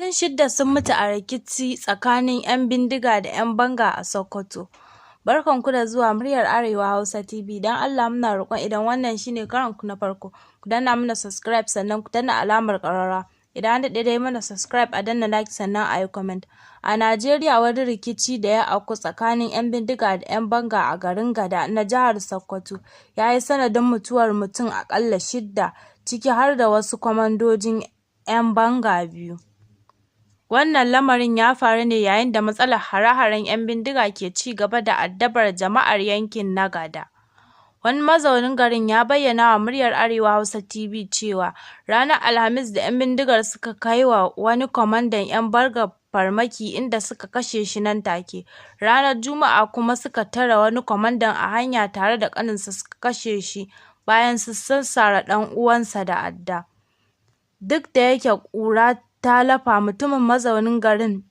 Mutum shidda sun mutu a rikici tsakanin 'yan bindiga da 'yan banga a Sokoto. Barkanku da zuwa muryar Arewa Hausa TV. Don Allah muna roƙon idan wannan shine karonku na farko, ku danna mana subscribe sannan ku danna alamar ƙararrawa. Idan an daɗe da yi mana subscribe, a danna like sannan a yi comment. A Najeriya, wani rikici da ya auku tsakanin 'yan bindiga da 'yan banga a garin Gada na jihar Sokoto ya yi sanadin mutuwar mutum aƙalla shidda, ciki har da wasu kwamandojin 'yan banga biyu. Wannan lamarin ya faru ne yayin da matsalar hare-haren 'yan bindiga ke ci gaba da addabar jama'ar yankin na Gada. Wani mazaunin garin ya bayyana wa muryar Arewa Hausa TV cewa ranar Alhamis da 'yan bindigar suka kai wa wani kwamandan 'yan bangar farmaki, inda suka kashe shi nan take. Ranar Juma'a kuma suka tare wani kwamandan a hanya tare da ƙaninsa suka kashe shi bayan sun sassare ɗan uwansa da adda. Duk da yake ƙura ta lafa, mutumin mazaunin garin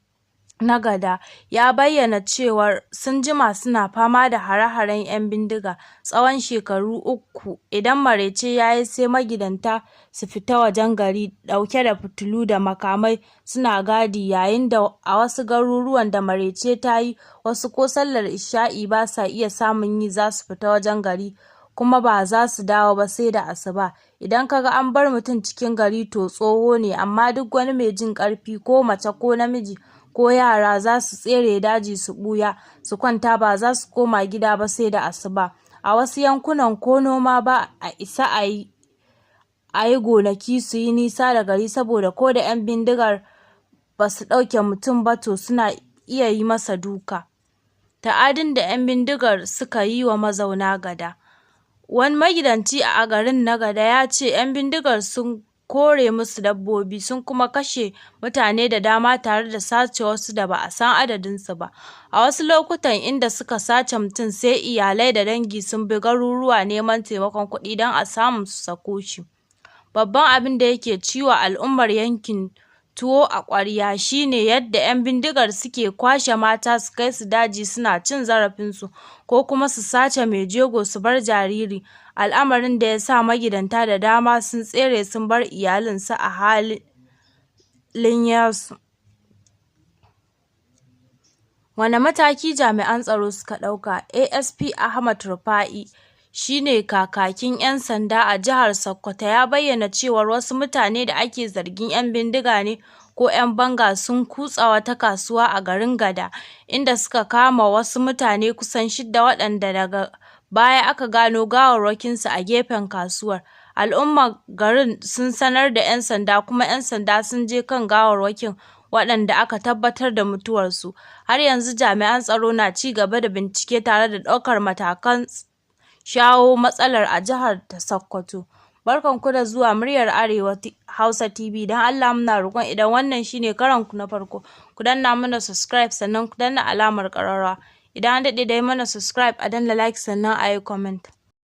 na Gada ya bayyana cewar sun jima suna fama da hare-haren 'yan bindiga tsawon shekaru 3. Idan maraice ya yi sai magidanta su fita wajen gari ɗauke da fitilu da makamai suna gadi, yayin da a wasu garuruwan da maraice ta yi wasu ko sallar isha'i ba sa iya samun yi, za su fita wajen gari kuma ba za su dawo ba sai da asuba. Idan ka ga an bar mutum cikin gari to tsoho ne, amma duk wani mai jin ƙarfi, ko mace ko namiji ko yara, za su tsere daji su ɓuya su kwanta, ba za su koma gida ba sai da asuba. A wasu yankunan ko noma ba a isa a yi, gonaki su yi nisa da gari, saboda ko da 'yan bindigar ba su ɗauke mutum ba to suna iya yi masa duka. Ta'adin da 'yan bindigar suka yi wa mazauna Gada. Wani magidanci a garin na Gada ya ce 'yan bindigar sun kore musu dabbobi, sun kuma kashe mutane da dama tare da sace wasu da ba a san adadinsu ba. A wasu lokutan inda suka sace mutum sai iyalai da dangi sun bi garuruwa neman taimakon kuɗi don a samu su sako shi. Babban abin da yake ci wa al'ummar yankin tuwo a ƙwarya shi ne yadda 'yan bindigar suke kwashe mata su kai su daji suna cin zarafinsu, ko kuma su sace mai jego su bar jariri, al'amarin da ya sa magidanta da dama sun tsere sun bar iyalansu a halin yasu. Wane mataki jami'an tsaro suka ɗauka? ASP Ahmad Rufa'i shi ne kakakin 'yan sanda a jihar Sokoto ya bayyana cewar wasu mutane da ake zargin 'yan bindiga ne ko 'yan banga sun kutsa wata kasuwa a garin Gada, inda suka kama wasu mutane kusan shidda waɗanda daga baya aka gano gawarwakinsu a gefen kasuwar. Al'ummar garin sun sanar da 'yan sanda, kuma 'yan sanda sun je kan gawarwakin waɗanda aka tabbatar da mutuwarsu. Har yanzu jami'an tsaro na ci gaba da bincike tare da ɗaukar matakan shawo matsalar a jihar ta Sokoto. Barkanku da zuwa muryar Arewa Hausa TV. Don Allah muna roƙon idan wannan shine karonku na farko, ku danna mana subscribe sannan ku danna alamar ƙararrawa. Idan an daɗe da yi mana subscribe, a danna like sannan a yi comment.